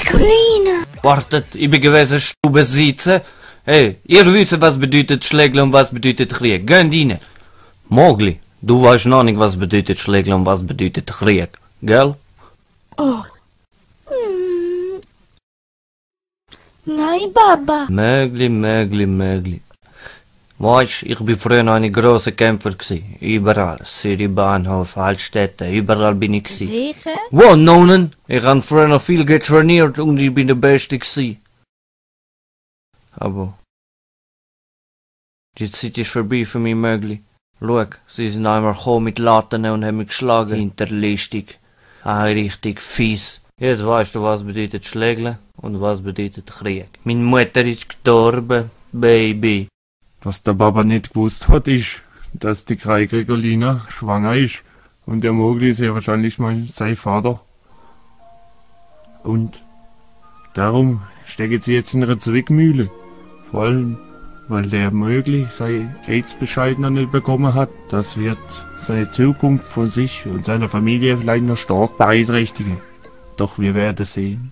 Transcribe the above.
Nicolina! Wartet, ich bin gewesen Stube sitzen. Hey, ihr wisst, was bedeutet Schlägel und was bedeutet Krieg. Geht rein. Mogli, du weißt noch nicht, was bedeutet Schlägel und was bedeutet Krieg. Gell? Oh. Nein, Baba. Mögli. Weißt, ich bin früher noch ein grosser Kämpfer gsi. Überall. City, Bahnhof, Altstädte, überall bin ich gsi. Sicher? Wo, nonen? Ich han früher noch viel getrainiert und ich bin der Beste gsi. Aber die Zeit ist vorbei für mich, Mögli. Schau, sie sind einmal gekommen mit Latten und haben mich geschlagen. Hinterlistig. Richtig fies. Jetzt weißt du, was bedeutet Schlägeln und was bedeutet Krieg. Meine Mutter ist gestorben, Baby. Was der Baba nicht gewusst hat, ist, dass die Krei Gregolina schwanger ist und der Mogli sehr wahrscheinlich mal sein Vater. Und darum steckt sie jetzt in einer Zwickmühle. Vor allem, weil der Mogli sein AIDS-Bescheid noch nicht bekommen hat. Das wird seine Zukunft von sich und seiner Familie vielleicht noch stark beeinträchtigen. Doch wir werden sehen.